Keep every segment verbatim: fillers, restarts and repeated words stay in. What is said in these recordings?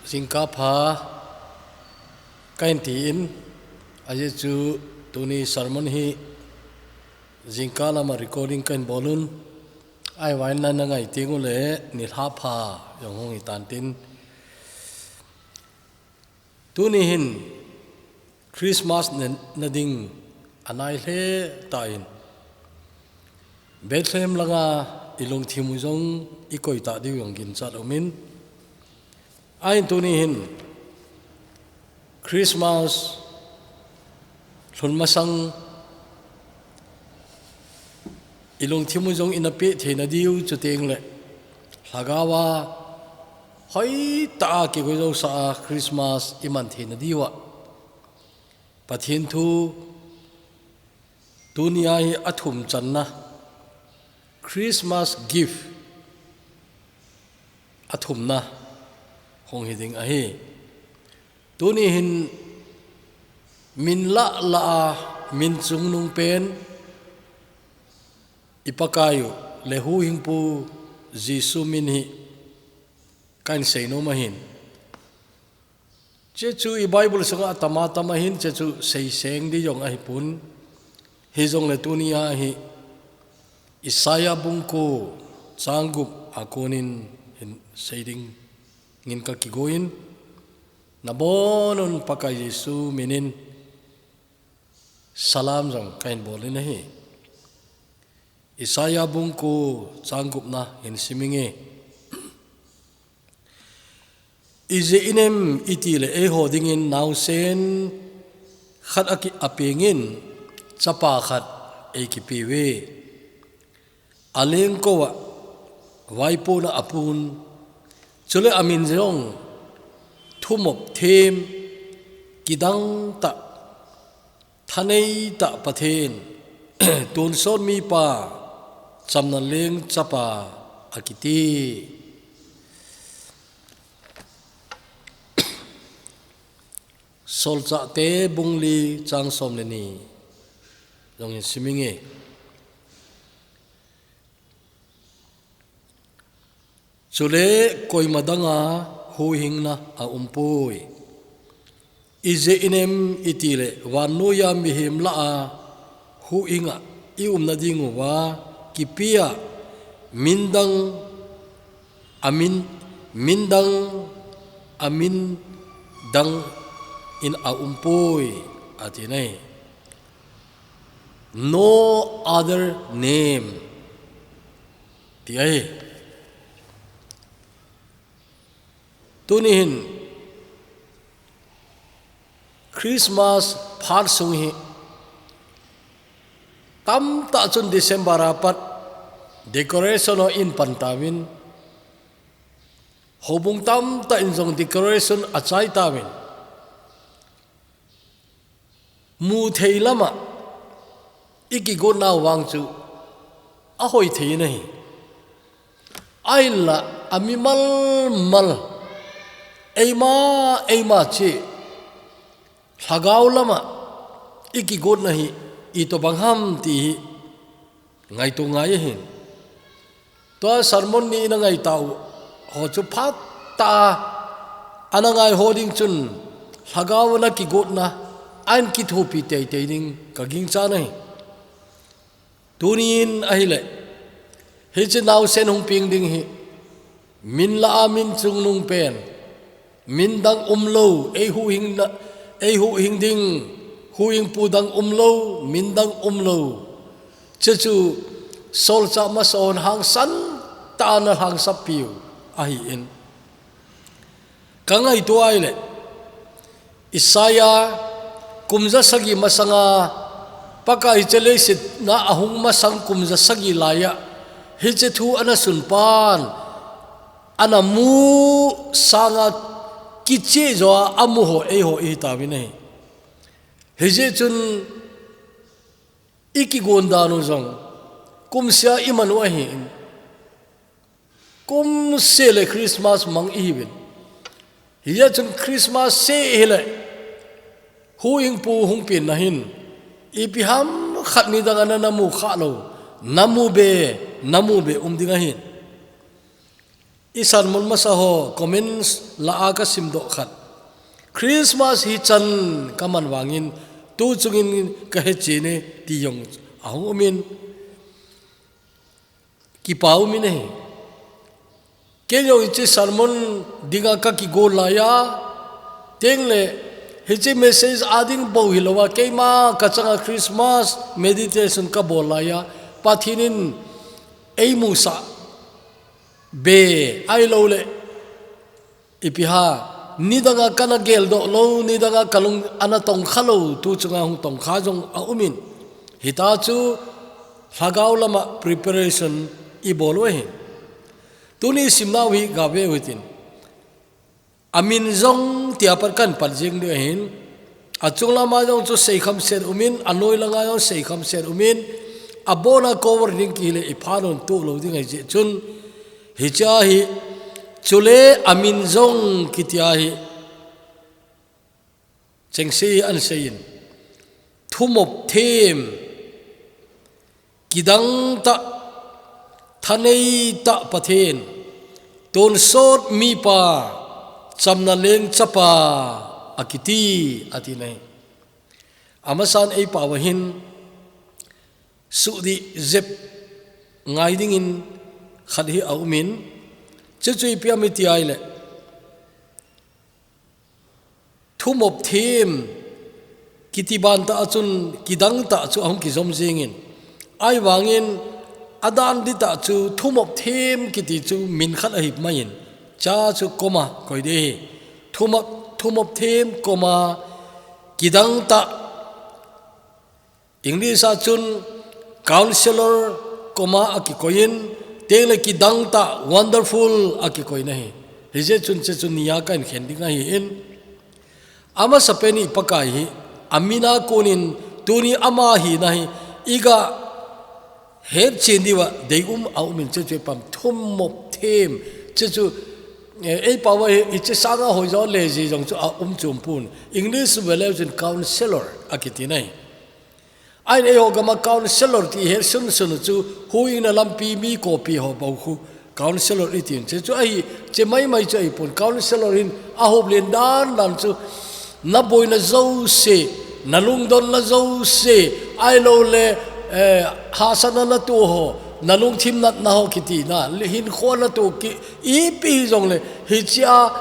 Jingkah pha kahin ti in, ajeh chu tuni sermon hi jingkah lama recording kahin bol un, ahivangin na ngai teng uleh nilhah pha jong hung hitan tin. Tuni hin Christmas ne, na ding anai lheh tan, Bethlehem langa i lungthim u jong i koi ta diu jong ginchat um in. Ahin tuni hin Christmas lhun masang i lungthim u jong ina peh theina diu, chuteng leh lhagao a hoitah a kigoi josa a Christmas i man theina diu a, Pathen thu tuni a hi a thum channa, Christmas gift a thumna hung hi ding ahi. Tuni hin min lah lah a, min chungnung pen i Pakai u le Huhhingpu Jesu min hi kahin seinom ahin. Hiche chu i Bible sunga atama tama hin, hiche chu seiseng ding jong ahipon. Hijongleh tuni a hi Isaiah bung ko chang gup a konin hin sei dingin ka kigon, nabonun Pakai Jesu minin salam jong kahin bol in ahi. Isaiah bung ko chang gupna hin sim inge. Ijeh inem itileh eiho dingin naosen khat aki, apengin chapa khat eikipeuve. Alengkou a vaipona apun, chule amin jong thumop them, kidang tah, thanei tah Pathen, tonsot mipa, chamna leng chapa akiti. Solchahte bung li chang som le ni jong hin sim inge. Chule koima danga huhhingna aumpoi. Ijeh inem itileh vannoiya mihem lah a huhhinga i umna diuva kipea min dang amin, min dang amin dang in aumpoi, ati nai. No other name. Ti ahi. Tuni hin Christmas phat sung hi tamtah chun December a pat decoration ho in pan tauvin, houbung tamtah in jong decoration achai tauvin, muthei lama i kigotnau vang chu ahoi thei in ahi. Ahinla, amimal mal, eima, eima cheh, lhagao lama i kigotna hi itobang ham ti hi ngaito ngai ahin. Tua sermon ni ina ngai tau ho chu phatah a ana ngai ho ding chun lhagao a kigotna ahin kithopi teitei ding ka gingchan ahi. Tunin ahileh, hiche naosen hung peng ding hi, min lah a min chungnung pen, min dang umlou, eihuhhing na, eihuhhing ding, huhhingpu dang umlou, min dang umlou. Hiche chu solchah masa hon hangsan tah a ana hangsanpiu ahin. Ka ngaito ahileh, Isaiah kum ja sagi masanga, Pakai hiche leiset a ahung masang kum ja sagi laiya, hiche thu ana sunpan, ana mu sanga kicheh joh a amu ho eiho ihi tauvin ahi. Hijeh chun i kigon dan u jong kumsea i man u ahin. Kum seh leh Christmas mang ihiuvin. Hijeh chun Christmas seh hileh, huhhingpu hung penna hin, ipi ham khat nidang a na, na mu khalou, na mu be, na mu be um ding ahin. I sermon masa ho comments la a ka simdoh khat, Christmas hi chan ka man vangin tu chungin ka he chine ti jong ahung umin, kipa umin ahi. Kei jong hiche sermon dinga ka kigol laiya, tengle hiche message a ding bou hilouva, keima ka changa Christmas meditation ka bol laiya, Pathen in ei musah be ahilouleh, ipi ham, nidanga kana geldoh lou, nidanga ka lung ana tongkha lou, tu chunga hung tongkha jong aumin. Hita chu lhagao lama preparation i bol u ahi. Tuni simnau hi gave u hitin. Amin jong tia pat kan pat jing ding ahin. Achung lama jong chu seikham set umin, anoi langa jong seikham set umin, abona cover ding kile i phanon tu lou ding ahi jeh chun. Hiche hi, chule amin jong kitia hi. Chengse an seiyin. Thumop them. Kidang tah, thanei tah Pathen, tonsot mipa, chamna leng chapa, akiti, ati nai. Amasan ei pao ahin, sudih jep ngai dingin khat hi aumin, chuchu ipi ham iti ahile, thumop them kiti ban tah a chun kidang tah chu ahung kijom jingin. Ahivangin adan di tah chu thumop them kiti chu min khat ahi maiin. Cha chu comma koi ding ahi. Thumop, thumop them comma kidang tah. English a chun counselor comma akikoiyin, tengle kidang tah wonderful akikoi nahi. Hijeh chun chuchu nia ka hin khen ding ahin. Amasapen hi Pakai hi, amin a konin tuni ama hina hi, iga hetchen diuva deium aumin chuchu pam thumop them. Chuchu, eh, ei pao ahi, hiche sanga hoijo le ji jong chu aum chom pon. English veleu chun counselor akiti nai. Ahin eiho gama counselor ti ihet sunsun u chu huhhingna lampi mi kopi ho bou khu counselor itin. Chuchu ahi, hiche maimai chu ahipon, counselor hin ahop len dan dan chu naboina jouse, nalungdonna jouse, ahilouleh, eh, hahsatna natoh ho, nalungthim natna ho kiti na, hinkho natoh ki, ipi hijongle, hichea,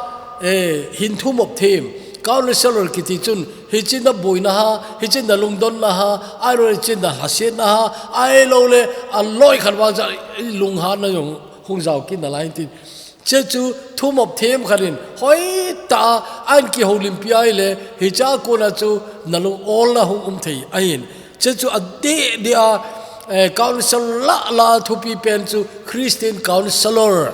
eh, hin thumop them. Counselor kiti chun, hiche naboina ham, hiche nalungdonna ham, ahilouleh hiche nalhasetna ham, ahilouleh, aloi khat vang chu, lunghanna jong hung jao kit nalai tin. Chuchu thumop them khat in, hoitah a, ahin kihoulimpi ahile, hichea kona chu nalung olna hung um thei ahin. Chuchu adeh deh a, eh, counselor lah lah a thupi pen chu Christian counselor.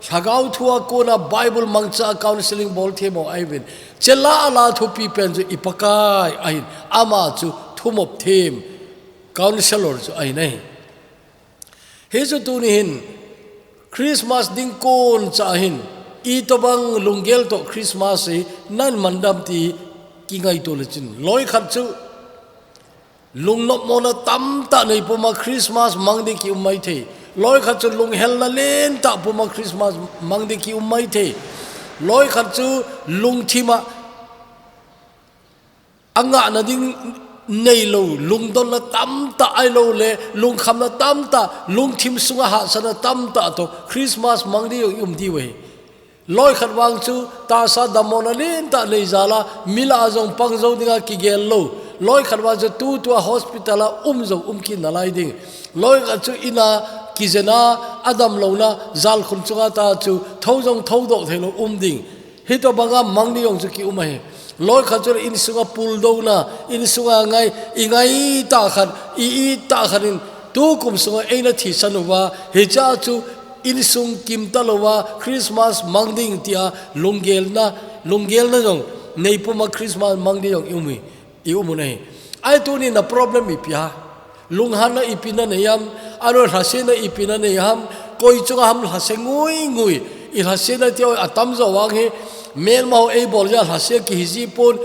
Lhagao thua kona Bible mangcha counseling bol them ho ahiuvin. Hiche lah lah a thupi pen chu i Pakai ahin. Ama chu thumop them counselor chu ahi nai. Hichu tuni hin Christmas ding kon cha hin itobang lunggel toh Christmas hi nahin man dem ti kingaito le chun. Loi khat chu lungnopmona tamtah nei puma Christmas mang ding kium maithei. Loi khat chu lunghelna lentah puma Christmas mang ding kium maithei. Loi khat chu lungthima angahna ding neilou, lungdonna tamtah ahilouleh, lungkhamna tamtah, lungthim sunga hahsatna tamtah toh Christmas mang ding jong i um diu ahi. Loi khat vang chu tahsa dammona lentah nei jal a, mi lah a jong pang jou dinga kigel lou. Loi khat vang chu tutua hospital a um jong um kit nalai ding. Loi khat chu in a kijena, adamlouna, jalkhun chunga tah chu thou jong thoudoh theilou um ding. Hitobanga mang ding jong chu kium ahi. Loi khat chu insunga puldouna, insunga ngai, i ngai tah khat, i it tah khat in, tukum sunga eina thisan uva, hichea chu insung kimta louva, Christmas mang ding tia, lunggelna, lunggelna jong, nei puma Christmas mang ding jong i um hi, i um u ahi. Ahi tuni na problem ipi ham. Lunghanna ipi nanei ham, ahilouleh lhasetna ipi nanei ham, koi chunga ham lhase ngui ngui, i lhasetna ti ho atam jo vang hi, melma ho eibol jeh a lhase kihi ji pon,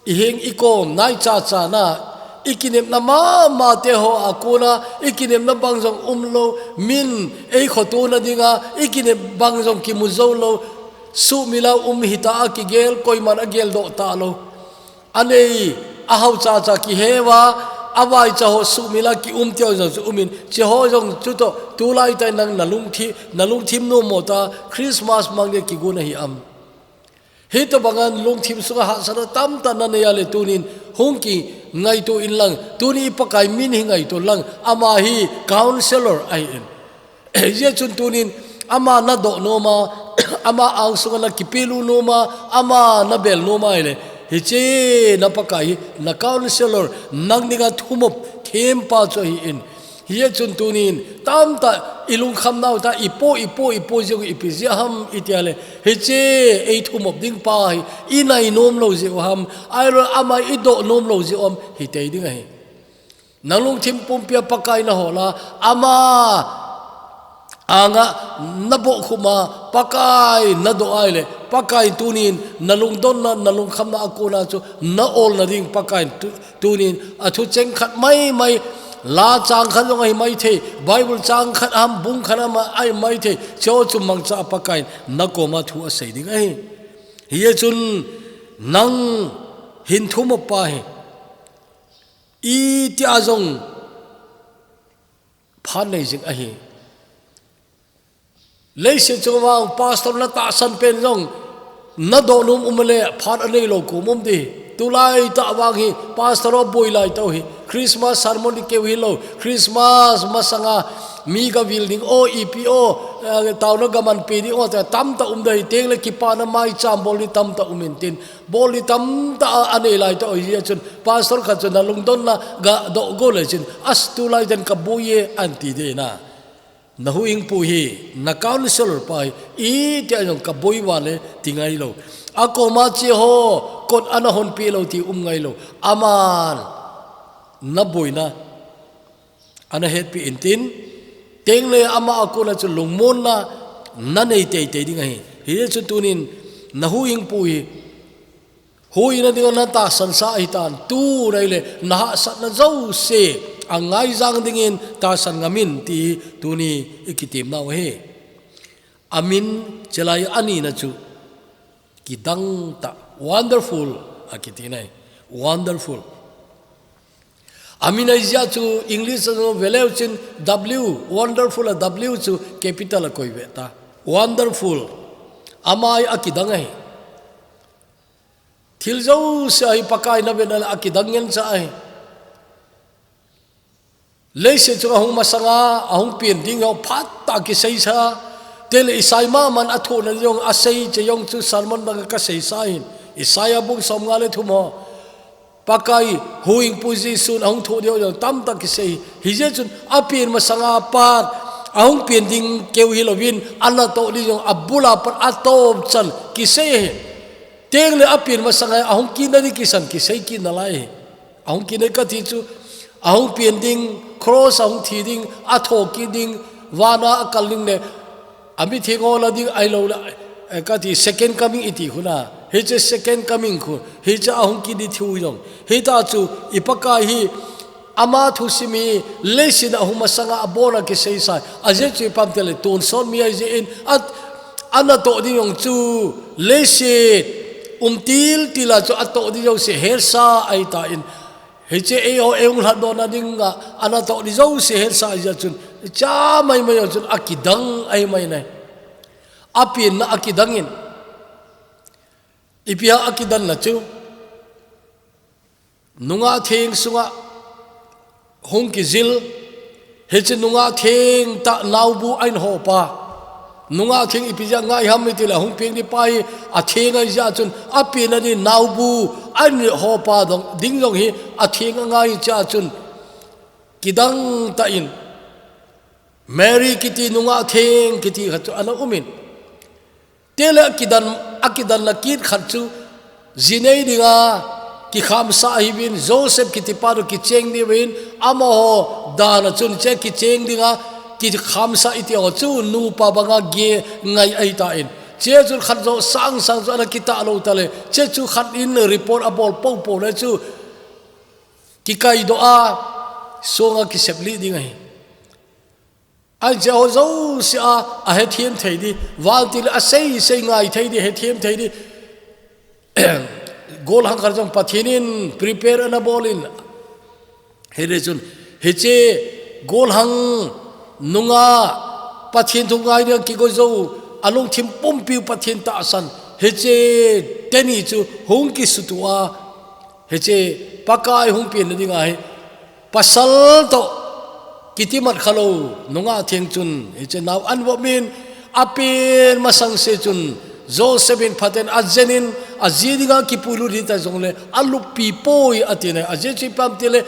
i heng i kom, nai cha cha na, I kinepna mama te ho a kona, i kinepna bang jong um lo, min ei khotona dinga, i kinep bang jong kimu zo lo, sumila um hita a kigel, koiman a gel doh ta lo. Anei, a hau cha cha kihewa, a vai cha ho sumila ki um teo jong chu umin, che ho jong chu to, tulai tai nang na lungthi, na lungthim no mota, Christmas mang de kigun ahi am. Hito bangan lungthim sunga hahsatna tamtah na nei a le tunin hung kingaito in lang, tuni i Pakai min hi ngaito lang, ama hi counselor ahi in. Hijeh chun tunin ama na doh noma, ama angsunga na kipilu noma, ama na bel noma ile. Hiche na Pakai hi na counselor, nang dinga thumop thempa chu ahi in. Hijeh chun tunin, tamtah i lungkham nau ta, i po, i po, i po jeh u, ipi jeh ham, i tia le. Hiche, ei thumop ding pa hi, i nai nom lo jeh u ham, ailo ama i doh nom lo jeh u ham, hi tei ding ahi. Nang lungthim pumpi a Pakai na hola, ama, anga, na bohkhum a, Pakai na doh ai le, Pakai tunin, na lungdonna, na lungkhamna a kona chu, na olna ding Pakai tu, Tunin a thucheng khat mai mai, la chang khat jong ahi mai thei, Bible chang khat ham, bung khat ham ahi mai thei, cheo chu mangcha a Pakai in na koma thu asei ding ahi. Hijeh chun nang hin thumop pa hi, i tia jong phat nei jing ahi. Leiset chunga vang pastor na tahsan pen jong na doh nom um le phat anei lo kum um di. Tulai tah vang hi pastor o boi lai tau hi. Christmas sermon i keu hi lo. Christmas masanga mi ka vil ding o, ipi o, eh, tauna gaman pe ding o, ta tamtah um dai teng le kipana mai cham bol ni tamtah um in tin. Bol ni tamtah a, anei lai tau hi chun. Pastor khat chun na lungdonna ga doh go le chin. As tulai ten ka boi e an ti de na. Na huhhingpu hi, na counselor pa hi, i tia jong ka boi vale ti ngai lo. A koma che ho, kot ana honpi lo ti um ngai lo. Aman, na boina, ana hetpi in tin, teng le ama a kona chu lungmonna, na nei tei tei ding ahi. Hijeh chun tunin, na huhhingpu hi, Huhhingna dinga na tahsan sa ahi tan, tu nai le, na hahsatna jouse, a ngaijang dingin tahsan ngam in ti tuni i kitim nau ahi. Amin chelai anina chu, kidang tah, wonderful, a kiti nai, wonderful. Amin ahi jeh chu English a chu veleu chin W, wonderful a W chu capital a koi ve ta. Wonderful. Ama hi a kidang ahi. Thil jouse ahi Pakai na vena le a kidang ngen cha ahi. Leiset chunga hung masanga, a hung pen ding ho phat tah kisei sa. Tele Isai ma man a thona jong a sei che jong chu sermon dang ka sei sa hin. Isaiah bung som nga le thum ho. Pakai huhhingpu Jesu'n a hung thoh ding ho jong tamtah kisei. Hijeh chun a pen masanga pat, a hung pen ding keu hi lovin, a natoh ding jong a bula pat a tom chan kisei hi. Teng le a pen masanga a hung kitna ding kisan kisei kitna lai hi. A hung kitna ka ti chu, a hung pen ding, cross a hung thi ding, a thokit ding, vana a kal ding le, a mitheng ho la ding ahi lo le, eh, ka ti second coming i ti khu na. Hiche second coming khu, hiche a hung kit ding thu jong. Hita chu, i Pakai hi, ama thusim hi, leiset a hung masanga a bona kisei sa. A jeh chu i pam te le, tonsot mi ahi jeh in, a, a natoh ding jong chu, leiset, um til til a chu a toh ding jong se, hesa ahi ta in, Hiche eiho, ei hung lhatdohna dinga, a natoh ding jouse hesa ahi jeh chun, cha mai mai jong chun a kidang ahi mai nai. A penna a kidang in. Ipi ham a kidanna chu. Nungah theng sunga hung kijil. Hiche nungah theng tah naobu ahin hopa. Nungah theng ipi jeh a ngai ham iti le hung peng ding pa hi a theng ahi jeh chun a penna ding naobu ahin hopa ding jong hi a theng a ngai jeh chun kidang tah in Mary kiti nungah theng kiti khat chu ana um in. Tele a kidan, a kidanna kit khat chu, ji nei dinga, kikhamsa ahiuvin, Joseph kiti pa toh kicheng diuvin, amaho dan a chun hiche kicheng dinga, kikhamsa iti ho chu, nupa banga ge ngai ahi ta in. Hiche chu khat joh sang sang chu ana kitah lou ta le, hiche chu khat in report a bol popo le chu, kikaidoh a, songa kisep lih ding ahi. Ahin hiche ho jouse a, ahethem thei ding, vantil a seisei ngai thei ding, hethem thei ding. Golhang khat jong Pathen in prepare ana bol in. Hiti chun, hiche golhang nunga Pathen thu ngai dinga kigo jou, alungthim pumpiu Pathen tahsan, hiche teni chu hung kisutua, hiche Pakai hung penna dinga hi, pasal toh kitimat khalou nungah theng chun, hiche nau anvomin, apen masang se chun, Joseph in phaten ajenin, aji dinga kipuilut hita jongle, aluppi poi atina, ajeh chu ipi ham itile,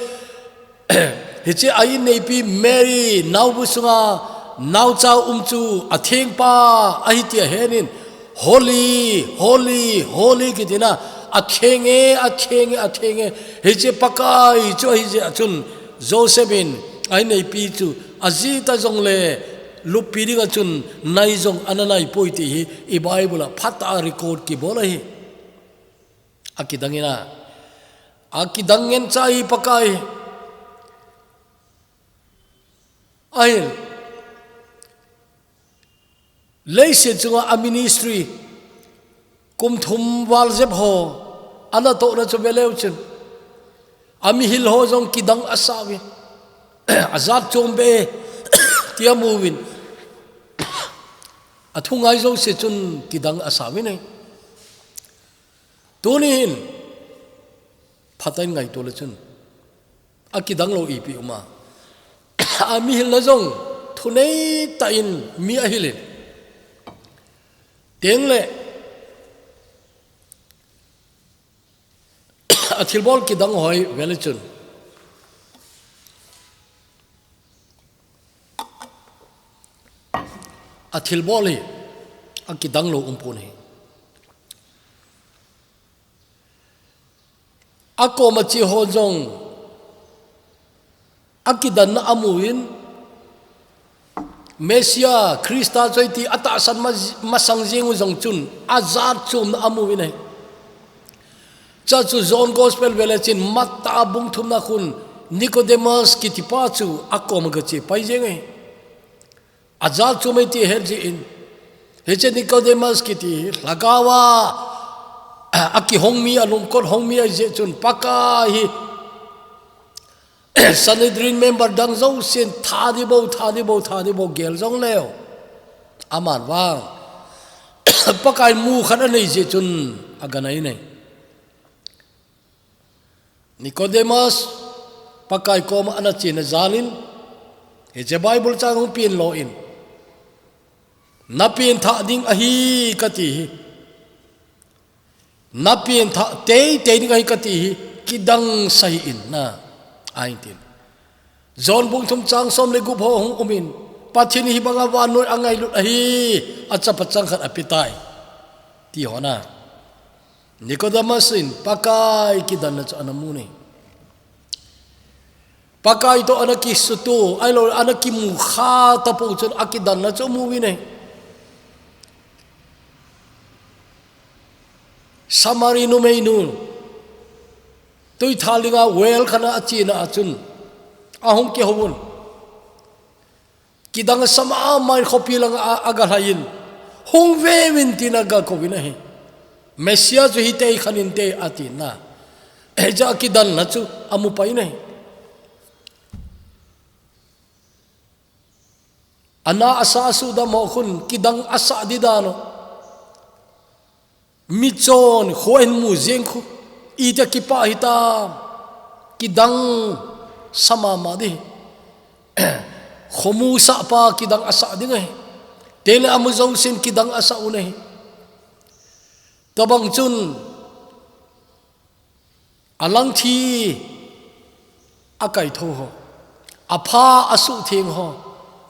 hiche a inneipi Mary, naobu sunga, naocha um chu athengpa ahi tia henin, Holy, holy, holy kitina, athenge, athenge, athenge. Hiche Pakai chu ahi jeh a chun, Joseph in a inneipi chu aji ta jongle, luppi dinga chun nai jong ana nai poi ti hi, i Bible a phatah a record kibol ahi. Akidang in a, akidang ngen cha hi Pakai. Ahin, leiset chunga a ministry, kum thum val jep ho, ana tohna chu veleu chun, amihil ho jong kidang asauvin, ajat chom be, ti amu uvin, athu ngai jouse chun kidang asauvin ahi. Tuni hin, phatah in ngaito le chun, akidang lou ipi um a. Amihilna jong, thunei tah in mi ahilin. Tengle, athilbol kidang ho hi vele chun, athilbol hi, akidang lou um pon ahi. Akoma che ho jong, akidanna amu in, Messiah, Christa chu ahi ti atahsan ma-, masang jeng u jong chun, ajat chomna amu in ahi. Chuche chu John Gospel vele chun, matah a bung thumna khun, Nicodemus kitipa chu akoma gache pai jeng ahi. Ajat chom ahi ti ahet jeh in, hiche Nicodemus kiti hi, lhagao a, akihong mi, alungkot hong mi ahi jeh chun, Pakai hi, Sanhedrin member dang jousen, tha ding bou, tha ding bou, tha ding bou, gel jong leu. Aman vang, Pakai mu khat anei jeh chun, aganai nei. Nicodemus, Pakai koma ana chena jal in, hiche Bible chang hung pen lo in, na pen thah ding ahi kati hi. Na pen thah teitei ding ahi kati hi, kidang sa hih in na, ahin tin. John bung thum chang som le gup ho hung um in, Pathen in hibanga vannoi angailut ahi, achapa changkhat apetai, ti ho na. Nicodemus in Pakai kidanna chu ana mu nei. Pakai toh ana kisuto, ahilou le ana kimu kha tapou chun akidanna chu amu uvin ahi. Samari numeinu, tuithal dinga well khat a achena a chun, ahung kihou un. Kidang asa mama in khopi langa a, agalhai in, hung veuvin tin agakou in ahi. Messiah chu hitei khat inte atina. Hiche a kidanna chu amu pai in ahi. Ana asa asuhdam ho khun kidang asah ding dan u. Michon, kho ahin mu jeng khu, itia kipah hitam, kidang sa mama ding. Khomu sahpa kidang asah ding ahi. Tengle amu jousen kidang asah u ahi. Tobang chun, alangthi akaitho ho, apha asuhtheng ho,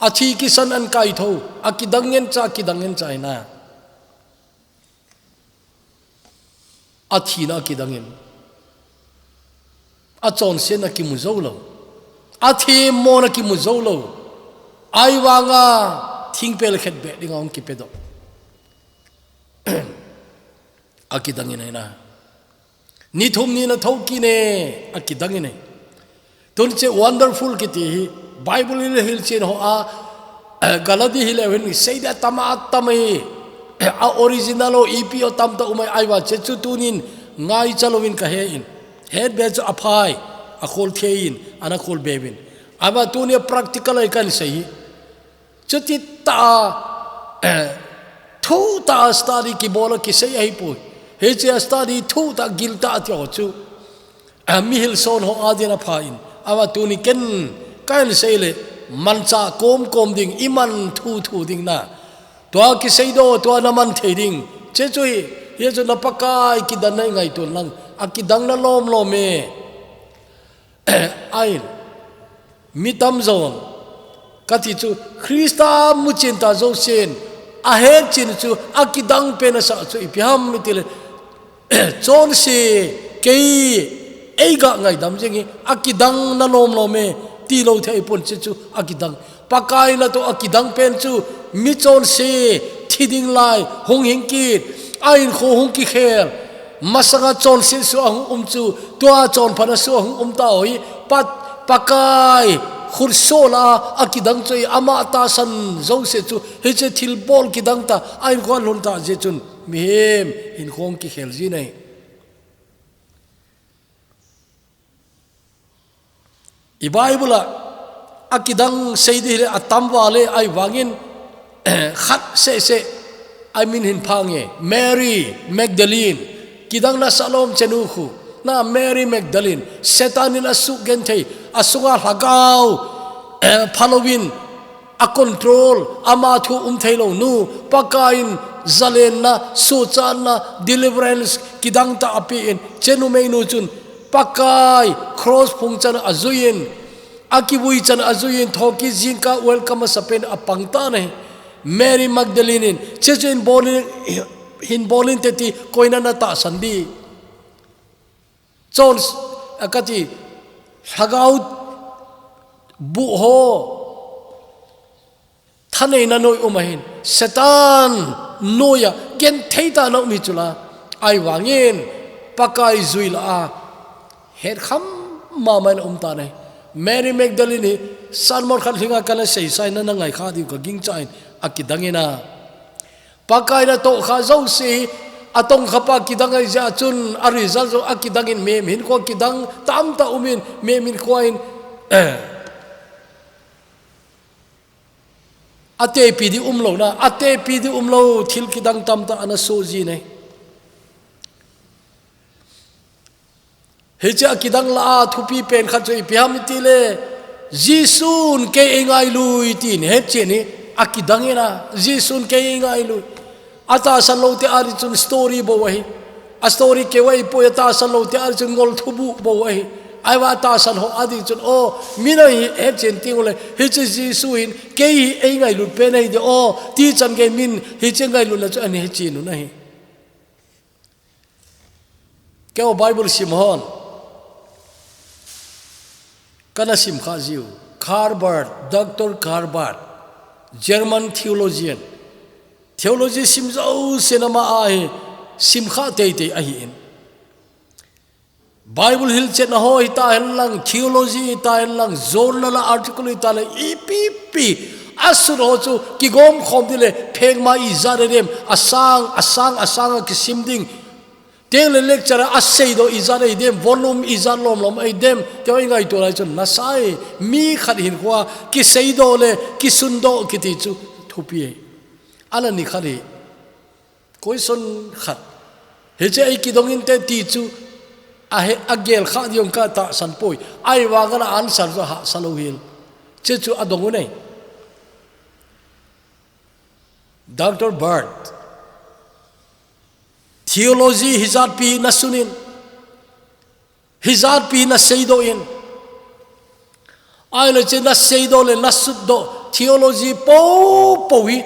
athi kisan ahin kaitho, akidang ngen cha, akidang ngen cha ahi na. Athina akidang in, achonsetna kimu jou lou, athemmona kimu jou lou, ahivanga thingpel khet beh dinga hung kipedoh. Akidang in ahi na. Ni thum ni na thou kit e, akidang in ahi. Tun che wonderful kiti hi, Bible hi le hilchen ho a, eh, Galati hi le hin sei dia tama tama hi, a original ho ipi ho tamta umai aiva che chu tunin ngaicha louvin ka he in. Het be chu aphai, a khol thei in, ana khol be vin. Aiva tuni practical ai kan sei hi. Chuti ta, eh, thu ta study ki bola ki sei ai pui. He che study thu ta gil ta ti ho chu. A mi hil son ho a din a pha in. Awa tuni ken, ka en sei le, mancha kom kom ding, i man thu thu ding na. Tua ki sei do, tua na man thei ding. Che chu hi, hi chu na Pakai ki dan na i ngaitun lang. A ki dang na lom lom e. Ain. Mi tam zon. Ka ti chu, Krista mu chin ta zo sin. A he chin chu, a ki dang pe na sa chu, i pi ham mi ti le. Chonse kei ei ga ngaidam jing hi, a kidang na lom lom e, ti lo thei pon che chu a kidang. Pakai na to a kidang pen chu mi chonse thi ding lai, hung hing kit, a in kho hung ki khel. Masanga chonse su a hung um chu, tua chon phana su a hung um ta ho hi, pat Pakai khut so la a kidang chu i ama ta san zo se chu, hi che thil bol kidang ta, a in kho lhun ta je chun. Mihem, hinkho hung kikhel ji nei. I Bible a, a kidang sei di le a tam va le ai vangin, khat se se, ai min hin phang e, Mary Magdalene, kidang na salom chenu khu, na Mary Magdalene, Satan in a su gen thei, a sunga hlagau, eh, phalovin, a control, ama thu um thei lo nu, Pakai in zalenna, suchanna, deliverance, kidang ta a pi in, chenu mei nu chun, Pakai, cross phung chan a zui in, a kivui chan a zui in, thoki jingka welcome a sa pen a pang ta nei. Mary Magdalene in, che chu in bolin, hin bolin te ti, koina na ta san di. Chon, a ka ti, hlagau bu ho, thaneina noi um ahin, Satan noia, gen thei ta na um hi chula, ai vangin, Pakai zui la a, het kham ma mai na um ta nei. Mary Magdalene hi, sermon khat hlinga ka na sei sai na na ngai kha diu ka ging cha in, a kidang in a. Pakai na to kha zo si, a tong kha pa kidang ai ja chun, a result zo a kidang in mem hin ko kidang, tam ta um in, mem hin ko in, eh. A te pi di um lo na, a te pi di um lo, thil kidang tam ta ana so ji nei. Hi che a kidang la a thupi pen khat chu i pi ham ti le, Jesun kei ei ngai lui ti ni het che ni, a kidang ina, Jesun kei ei ngai lui. A ta san lo te a ri chun story bo ahi. A story ke wai po a ta san lo te a ri chun ngol thubu bo ahi. Ai wa ta san ho a di chun, o, mi na hi het chen ti ngol le, hi che Jesu hin, kei hi ei ngai lui pen ahi de, o, ti chan ke min, hi che ngai lui la chu ani het chen nu na hi. Keo Bible sim hon. Kana sim kha jiu. Karl Barth, Doctor Karl Barth, German theologian. Theology sim zo se na ma a hi sim kha tei tei ahi in. Bible hil chet na ho hi ta hen lang, theology hi ta hen lang, journal a article hi ta le, ipi pi. A sun ho chu kigom khom di le, pheng ma i za de dem, a sang, a sang, a sang a kisim ding. Teng le lecture a sei do i zat ei dem, volume i zat lom lom ei dem, te i ngai tu lai chun na sai, mi khat hin khua, ki sei do le, ki sun do, ki ti chu, thupi ei. Ala ni khat hi, koi son khat. He che ei ki dong in te ti chu, a he, a gel kha diong ka ta san poi. Ai wa ngana answer zo ha sa lo hil. Che chu a dong u nei. Doctor Barth, theology hizat pi na sunin, hizat pi na seido in, ai le che na seido le na sutdo, theology po po hi,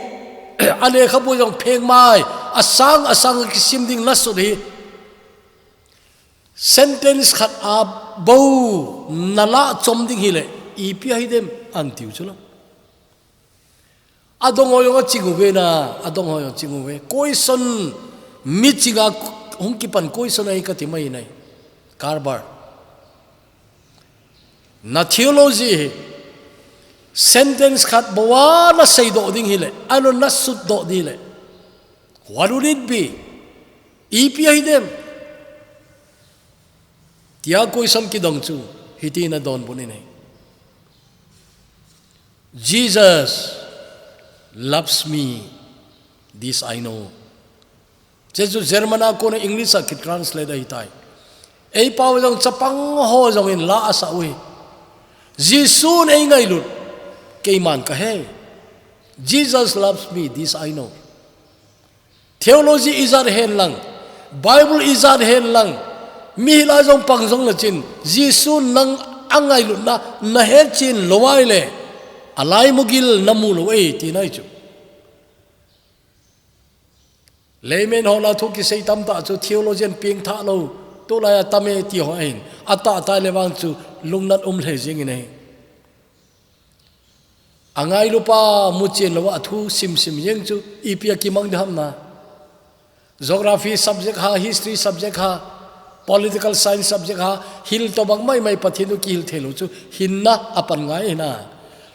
a lekhabu jong pheng mai, a sang a sang kisim ding na sut hi. Sentence khat a bo na la chom ding hi le, ipi ahi dem an tiu chu la. A dong ho jong a ching uve na, a dong ho jong ching uve. Koi son mi chinga hung kipan koi son ahi ka ti mai nai. Karl Barth. Na theology hi sentence khat bou a na seidoh ding hileh, ahilouleh na sutdoh ding hileh, what would it be? Ipi ahidem? Tia question kidong chu hiti na donbut in ahi. Jesus loves me, this I know. Hiche chu German a kona English a kitranslate ahitai. Eipao jong chapang ho jongin la asah uve. Jesun eingailut, keiman kahei. Jesus loves me, this I know. Theology ijat hen lang, Bible ijat hen lang, mihem lah jong pang jongle chun, Jesun nang angailutna nahet chen lou ahileh, alaimugil namu lou e, tina ahi chu. Layman ho lah thu kisei tamtah chu theologian pengtha lou, tulai a tam e ti ho ahin, atahtah le vang chu lungnat um lheh jeng in ahi. Angailupa muchen louva athu simsim jeng chu ipi a kimang ding ham na. Geography subject ha, history subject ha, political science subject ha, hil tobang maimai Pathen thu kihil thei lou chu hinna apan ngai ahi na.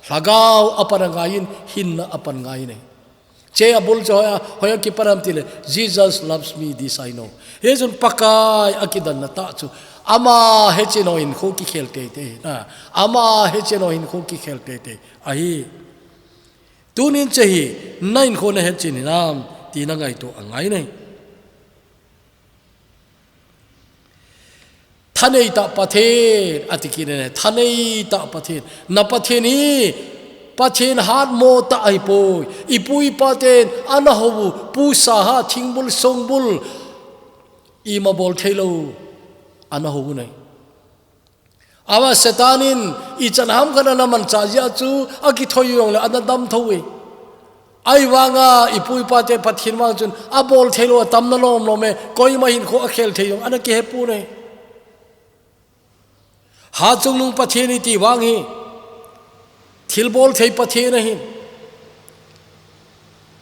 Lhagao apan angai in, hinna apan ngai in ahi. Hiche abul chu hoiya, hoiya kipan ham tileh, Jesus loves me, this I know. Hichun Pakai akidanna tah chu, ama hechen ho hinkho kikhel teitei na. Ama hechen ho hinkho kikhel teitei ahi. Tunin hiche hi na hinkho nahet chen hinam ti na ngaito angai in ahi. Thanei tah Pathen, ati kit in ahi, thanei tah Pathen. Na Pathen hi Pathen hatmo tah ahipoi. Ipu ipa ten ana hou u, pusa ha, thingbul, songbul, ima bol thei lou ana hou u ahi. Ama Satan in ichan ham khat ana manchah jeh a chu akithoi jongle ana dam thou e. Ahivanga ipu ipa te Pathen vang chun abol thei lou atam na lom lom e, koima hinkho akhel thei jong ana kihe pon ahi. Hatchungnung Pathen iti vang hi thilbol thei Pathen ahin.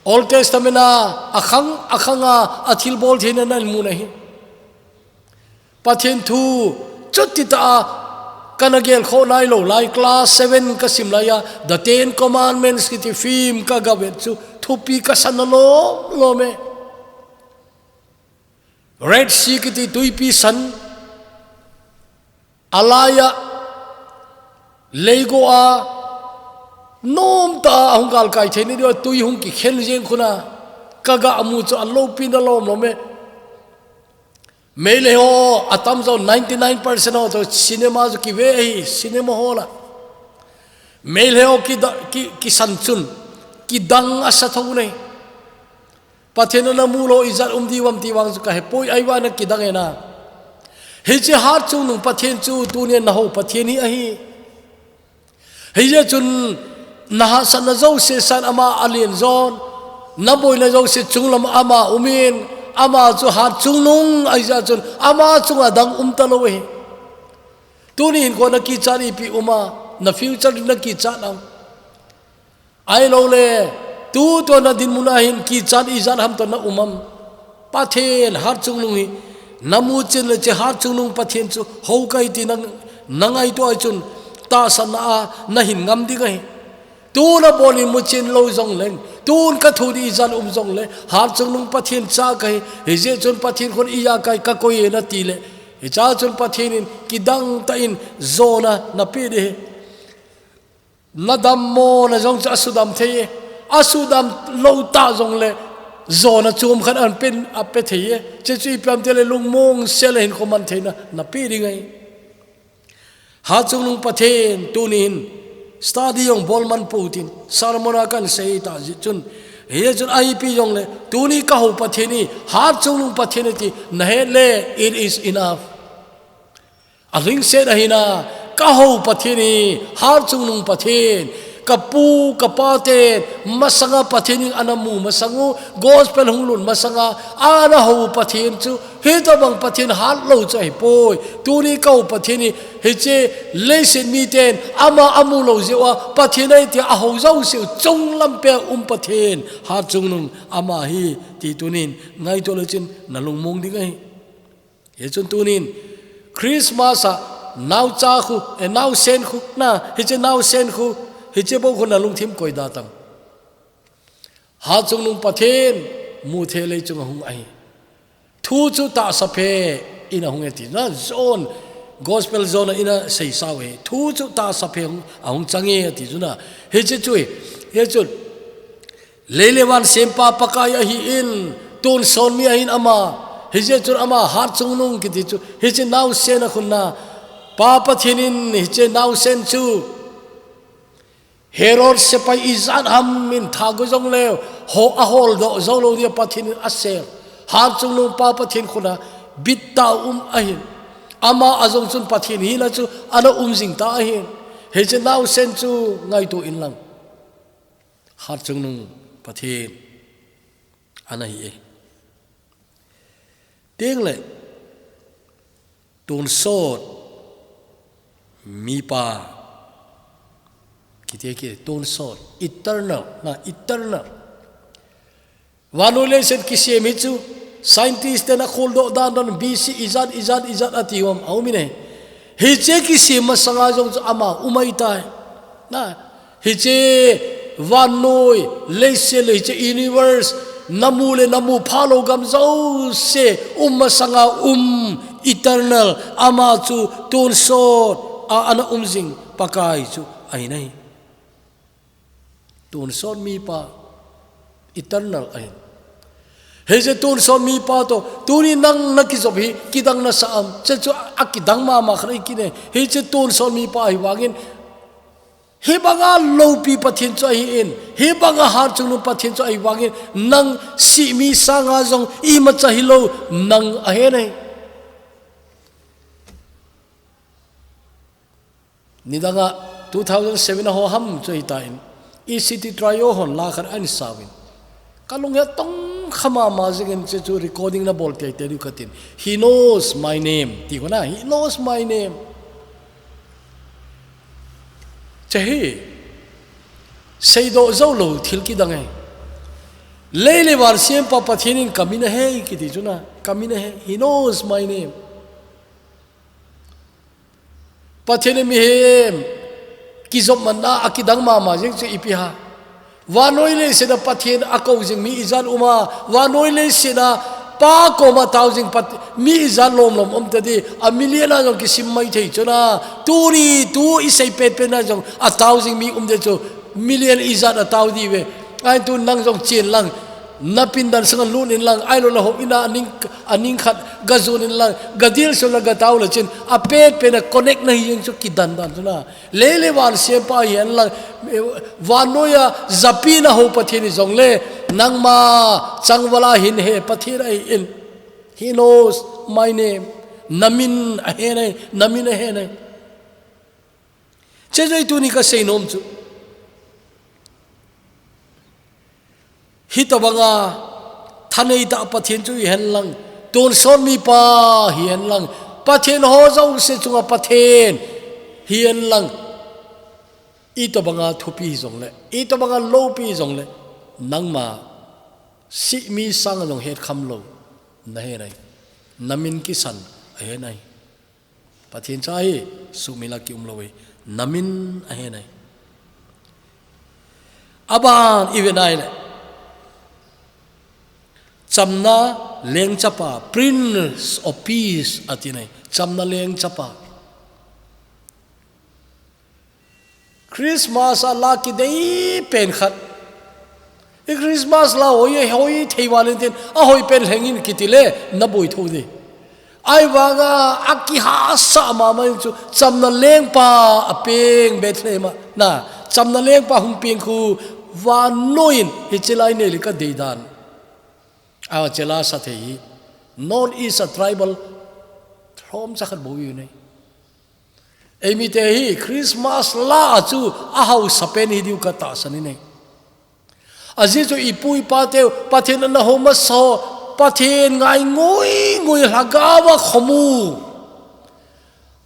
Old Testament a akhang akhang a athilbol theina nahin mu ahi. Pathen thu chuti tah a kana gelkhoh nailou lai, class seven kasim lai a, The Ten Commandments kiti film kaga vet chu thupi kasan na lom lom e. Red Sea kiti tuipi san, alai a, leigo a, nom tah a hung galkai theina diuva tui hung kikhen jeng khu na, kaga mu chu alopi na lom lom e. Meilhei ho atam jo ninety nine percent ho chu cinema chu kive ahi, cinema hall a. Meilhei ho kida-, ki, kisan chun, kidang asa thou ahi. Pathen ana mu lou ijat um diu ham ti vang chu kahe poi, ahivang ana kidang e na. Hiche hatchungnung Pathen chu tunia nahou Pathen hi ahi. Hijeh chun nahahsatna jouse sangin ama alen jon, naboina jouse chunglam ama umin, ama chu hatchungnung ahi jeh chun ama chunga dang um talou ahi. Tuni hinkho nakichat ipi um a, na future nakichat am? Ahilouleh, tutua nadinmun a hin kichat ijat ham toh na um am? Pathen hatchungnung hi, namu chen le hiche hatchungnung Pathen chu hou kahi ti na, nangaito a chun, tahsanna a nahin ngam ding ahi. Tu nabol in muchen lou jongleng, tun kathu ding ijat um jongleng, hatchungnung Pathen cha kahi, hijeh chun Pathen khut ijakai kakoi e nati leh, hichea chun Pathen in kidang tah in jona napeh ding ahi. Nadammona jong chu asudam thei e. Asudam lou tah jongleh, jona chom khat ahin pe, ape thei e. Hiche chu ipi ham tileh lungmong sel a hinkho man theina napeh ding ahi. Hatchungnung Pathen tunin study jong bol man pou tin, sermon a kahin sei tah jeh chun, hijeh chun ipi jongleh, tuni kahou Pathen hi hatchungnung Pathen ahi ti nahet leh, it is enough. Alhingset ahi na, kahou Pathen hi, hatchungnung Pathen, kapu, kapa ten masanga Pathen in ana mu masang u, gospel hung lut masanga ana hou Pathen chu, hitobang Pathen hatlou chu ahipoi. Tuni kahou Pathen hi, hiche leiset miten ama amu lou jeh uva Pathen ahi tia ahou jouseu chunglam peh a um Pathen, hatchungnung ama ahi ti tunin ngaito lechun nalungmong ding ahi. Hichun tunin Christmas a Naocha khu, eh, naosen khu, na, hiche naosen khu, hiche bou khu na lungthim koi da tam. Hatchungnung Pathen, mu thei lei chunga hung ahi. Thu chu tahsa phe in ahung e ti. Na John, Gospel John a in asei sau e. Thu chu tahsa phe hung, ahung chang e ti chu na. Hiche chu e. Hiche chu. Lei le van sempa Pakai ahin, tonsot mi ahin ama. Hiche chu ama Hatchungnung kiti chu. Hiche naosen a khun na. Pa Pathen in hiche naosen chu. Herod sepai ijat ham in tha go jong leu, ho ahol doh jou lou dia Pathen in asel. Hatchungnung Pa Pathen khut a bit tah a um ahin. Ama a jong chun Pathen hina chu ana um jing ta ahin. Hiche naosen chu ngaito in lang. Hatchungnung Pathen ana hi e. Teng le, tonsot mipa. Kiti e, kiti, tonsot, eternal, na eternal. Vannoi leiset kisem hi chu, scientist ten akhol doh dan dan B C ijat, ijat, ijat ati uvam, aum in e. Hiche kisem masanga jong chu ama um ahi tai. Na, hiche vannoi, leiset le hiche universe, namu le namu phalou gam jouse, um masanga um, eternal, ama chu tonsot a ana um jing Pakai chu ahi nai. Tonsot mipa, eternal ahin. Hiche tonsot mipa toh, tuni nang nakijop hi, kidang nasa am, hiche chu akidang mama khat ahi kit e. Hiche tonsot mipa ahi vangin, hibanga loupi Pathen chu ahin, hibanga Hatchungnung Pathen chu ahi vangin, nang sihmi sanga jong imacha hilou, nang ahi nai. Nidanga two thousand seven a ho ham chu ahi tan, E C T Trio hon la khat ana sauvin. Ka lung hi atong kha mama jingin hiche chu recording nabol teitei diu katin. He knows my name. Ti kona, he knows my name. Hiche hi, seidoh jou lou thil kidang ahi. Lei le van sempa Pathen in kamin ahei kiti chu na, kamin ahei. He knows my name. Pathen in mihem kijop manna a kidang mama jing chu ipi ham. Vannoi leiset a Pathen akou jing mi ijat um a, vannoi leiset a Pa koma tao jing Pat-, mi ijat lom lom um tadi, a million a jong kisim mai thei chu na, tuni tu isei petpet na jong atao jing mi um de chu, million ijat atao diu ve. Ahin tun nang jong chen lang, na pindan sunga lut in lang, ahilou le houin a aning, aning khat ga jon in lang, ga dilsu le ga tao le chun, apetpet a connect nahi jeng chu kidan dan chu na. Lei le van sempa hihen lang, eh, vannoi a japi na ho Pathen hijongle, nangma changval a hin he Pathen ahin. He knows my name. Namin ahe nai, namin ahe nai. Hiche jeh a tuni kasei nom chu, hitobanga thanei tah Pathen chu hihen lang, tonsot mipa hihen lang, Pathen ho jouse chunga Pathen hihen lang, itobanga thupi hijongle, itobanga loupi hijongle, nangma sihmi sanga jong hetkham lou nahe nai. Namin kisan ahe nai. Pathen cha hi, sumil a kium lou e, namin ahe nai. Aban i ve nai le, chamna lengchapa, Prince of Peace ati nai, chamna lengchapa. Christmas a la kidei pen khat. I Christmas la hoi, hoi thei val in tin, ahoi pen lheng in kiti le, na boi tho di. Ahivanga, akihahsa mama in chu, chamna lengpa apeng Bethlehem a. Na, chamna lengpa hung peng khu, vannoi in, hiche lai nei le kadei dan. Ahiche la sa thei hi, North East a tribal, lhomcha khat bou i nei. Eimite hi Christmas la chu ahausa pen hi diu katahsan in e. Ajeh chu ipu ipa teu, Pathen ana hou masa ho, Pathen ngai ngui ngui lhagao a khomu.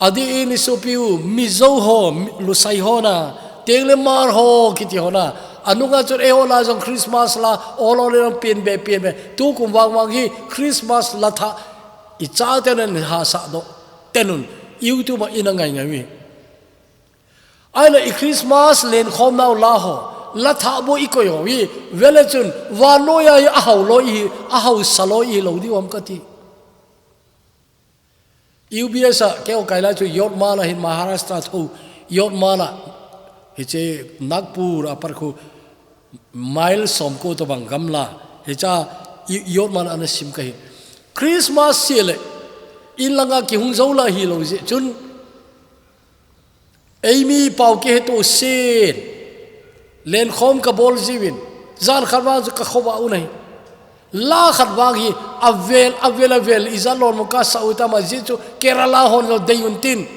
Adeh in i sopi u, Mizo ho, Mi-, Lusei ho na, Teng le Hmar ho kiti ho na. Anunga chun eiho la jong Christmas la, ol ol in pen be, pen be. Tukum vang vang hi Christmas la thah, i chate nan hahsa doh. Tenun, YouTube a ina ngai ngai mi. Aina i Christmas lenkhom nau la ho, la thah bo i koi ho hi, vele chun, vannoi a hi a hau lo i hi, a hau sa lo i hi lo di uam ka ti. U B S a, keo kai lai chu Yotmala hin Maharashtra tho, Yotmala, hiche Nagpur a par khu, mile som ko to bang gamla, hicha, Yotmala ana sim ka hi. Christmas si le, in langa ki hung zo la hi lo zi chun, Ei mi pau kihe to sin. Lenkhom ka bol jiuvin. Zan khat vang chu ka khovah u ahi. La khat vang hi avel, avel, avel. I zat lon mo ka sa u ta ma ji chu Kerala hon lo dei un tin.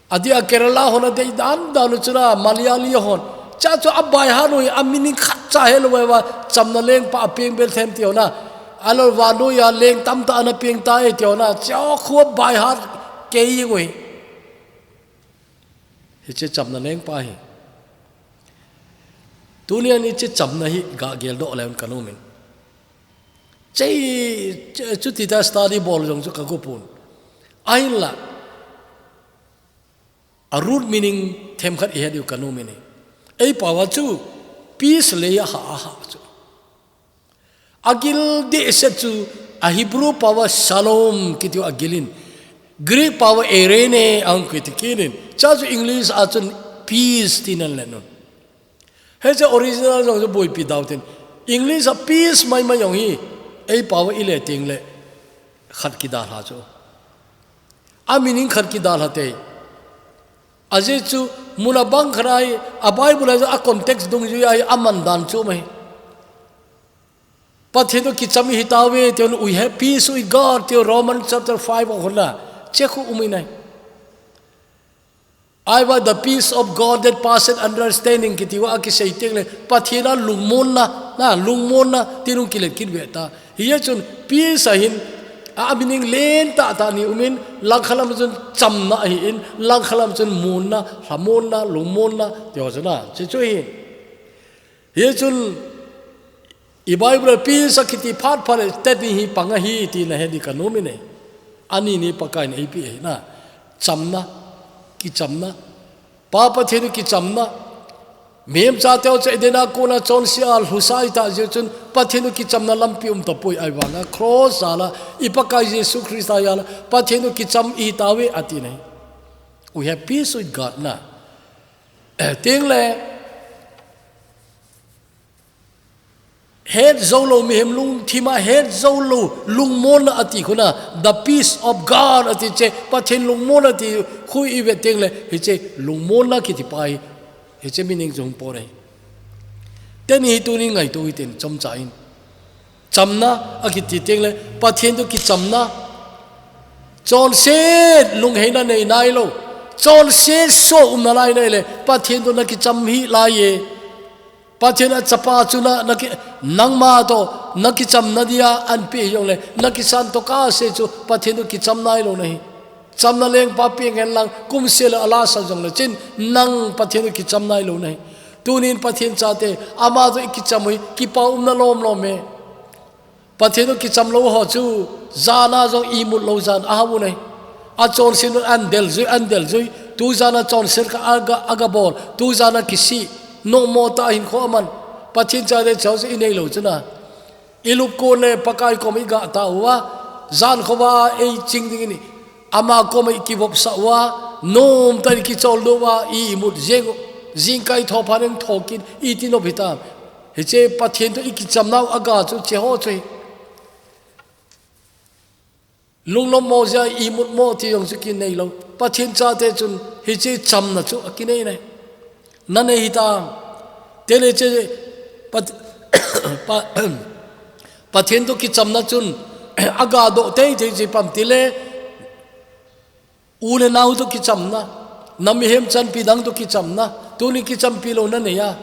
Adia Kerala hon a dei dan dan u chu na Malayali hon. Cha chu a bai ha nu hi a meaning khat cha he lo va chamna lengpa a peng bel them ti ho na. A lo vannoi a leng tam ta ana peng ta e ti ho na. Cha khu a bai ha kei ngui. Hiche chamna lengpa hi. Tuni a hiche chamna hi ga gel doh le un ka numin. Chei, che, chuti ta study bol jong chu ka go pun. Ahinla. A root meaning them khat i he diu ka numin. Ei pau a chu peace le a ha a ha chu. A gil deh set chu a Hebrew pau a shalom kiti u a gilin, Greek pau a eirene a hung kiti kinin, cha chu English a chun peace ti nan le nun. Hiche original jong chu boipi dau tin. English a peace mai mai jong hi, ei pau a i le ting le khat kidalha chu. A meaning khat kidalha te. A ji chu mun a bang khat a hi, a Bible a chu a context dungjui a hi a man dan chu mai. Pathen toh kicham i hi tauve, ti u, we have peace with God, ti u Romans chapter five a hon la. Che khu um i nai. I want the peace of God that passeth understanding, kiti u a kisei teng le, Pathen a lungmonna, na, lungmonna, ti nung kile kit ve ta. Hi a chun, peace a hin, a meaning len tah tah ni umin, langkhat lam chun chamna ahi in, langkhat lam chun monna, lhamonna, lungmonna, ti ho chu na, che chu hin. Hi chun, i Bible peace a kiti phat phat le, te ti hi pang ahi, ti na he di ka numin e. Ani ni Pakai in ei pi e na, chamna, kichamna, Pa Pathen u kichamna, mihem chate u chu Eden a kona chonse a lhusa i ta ji u chun Pathen u kichamna lampi um tapoi ahivanga cross jal a i Pakai Jesu Christa jal a Pathen u kicham i hi tauve ati nai. We have peace with God na. Eh, teng le, het zo lo mihem lungthim a het zo lo lungmonna ati khu na, the peace of God ati che, Pathen lungmonna ati khu i ve teng le, hiche lungmonna kiti pa hi, hiche meaning chu hung po re. Teni hi tuni ngaito hi ten chomcha in. Chamna a kiti teng le, Pathen toh kichamna. Chonset lungheina nei nai lo. Chonset so um nalai nai le, Pathen toh na kicham hi lai e. Pathen a chapa chu na, na ki, nangma toh, na kichamna dia an pe jong le, na kisan toh ka se chu, Pathen toh kicham nai lo na hi. Chamna lengpa peng hen lang, kum se le a la sa jong le chin, nang Pathen toh kicham nai lo na hi. Tunin Pathen chate, ama toh i kicham u hi, kipa umna lom lom e. Pathen u kicham lo ho chu, jana jong imut lo jan a hau nai. A chonset un an del jui, an del jui. Tu jana chonset kha aga, aga bol. Tu jana kisi. No mo ta hin kho man. Pathen chate chau chu i nei lo chu na. I lup kon le Pakai kom i ga ta uva. Jan kho va ei ching ding ni. Ama kom i kivop sa uva. Nom ta i kichol do uva. I imut jeng. Jingkai tho pha neng tho kin. I ti nop hi ta. Hiche Pathen toh i kicham nau a ga chu che ho chu hi. Lunglom mo jia imut mo ti jong chu kinei lo. Pathen chate chun hiche chamna chu a kinei nai. Na nei hi ta. Tele che Pat-, Pa-, Pathen toh kichamna chun a ga doh tei tei che pam ti le. U le nau toh kichamna, na mihem chanpi dang toh kichamna, tuni kichampi lo na nei a.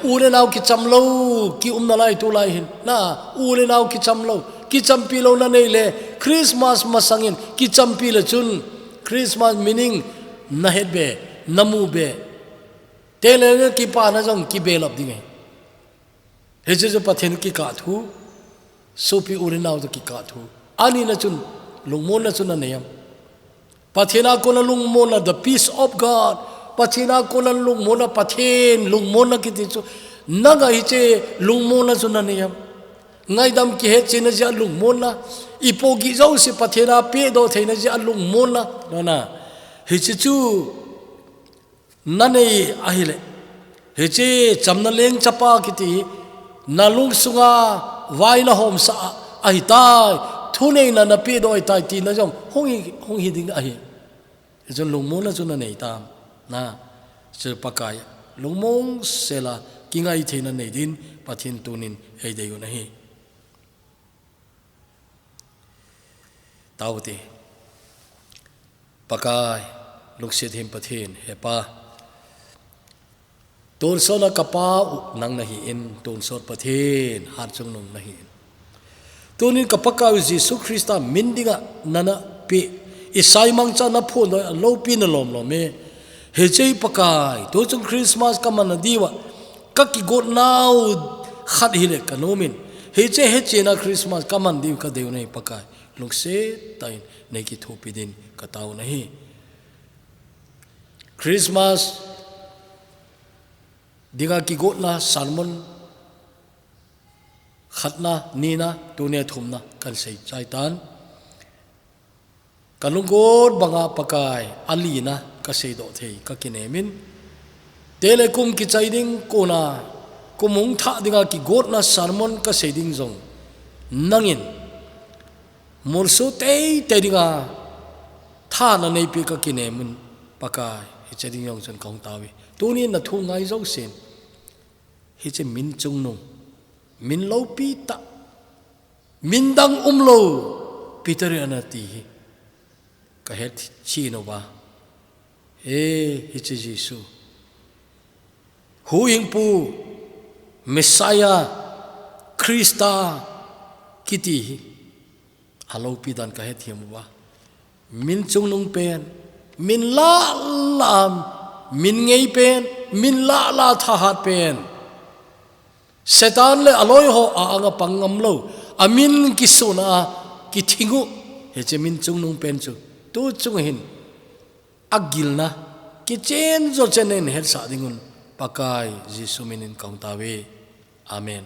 U le nau kicham lo, ki um nalai tulai hin. Na, u le nau kicham lo, kichampi lo na nei le, Christmas masangin, kichampi le chun, Christmas meaning, na het be, na mu be. Te le na kipa na jong kibe lap ding e. Hiche chu Pathen kikah thu, sopi u le nau toh kikah thu. Ani na chun, lungmonna chun na nei am. Pathen a kona lungmonna, the peace of God. Pathen a kona lungmonna, Pathen lungmonna kiti chu. Nanga hiche lungmonna chu nanei am? Ngaidam kihetchenna jeh a lungmonna. Ipohgih jouse Pathen a pedoh theina jeh a lungmonna. Nana. Hiche chu nanei ahile. Hiche chamna lengchapa kiti nalungsunga vai nahomsah ahitai. Thuneina napedoh ahitai tina jong hung hi, hung hi ding ahi. Hichun lungmonna chu nanei tam. Na, chu Pakai, lungmong sela kingai theina nei din, Pathen tunin eidei u ahi. Taute. Pakai, lungset him Pathen, he Pa. Tonsotna ka Pa u nang nahin, tonsot Pathen, hatchungnung nahin. Tunin ka Pakaiu Jesu Christa min dinga nana pe, Isai mangcha naphondoh a loupina lomlom e. Hiche Pakai, tuchung Christmas kamanna diuva, kakigotnau khat hile kanom in. Hiche hetchenna Christmas kaman diu kadeiu ahi Pakai. Lungset tah in nei kithopi din katao nahi. Christmas dinga kigotna sermon khatna, nina, tunia thumna kahin seichai tan. Kalunggot banga Pakai, alina kaseidoh thei kakinem in. Tele kum kichai ding kona, kum hung thah dinga kigotna sermon kasei ding jong nangin molso teitei dinga tha naneipeh kakinem in Pakai, hiche ding jong chun kahung taove. Tunin nathu ngai jousen. Hiche min chungnung, min loupi tah, min dang umlou, Peter in anati hi kahetchet uva. He, hiche Jesu. Huhhingpu, Messiah, Christa, kiti hi. Aloupi dan kahethem uva. Min chungnung pen, min lahlah, min ngei pen, min lahlah thahat pen. Satan le aloi ho a-anga pang ngamlou, amin kisona a kithing u, hiche min chungnung pen chu. Tuchung hin, agilna, kichen jo chen in hetsah dingun, Pakai Jesu minin kahung taove. Amen.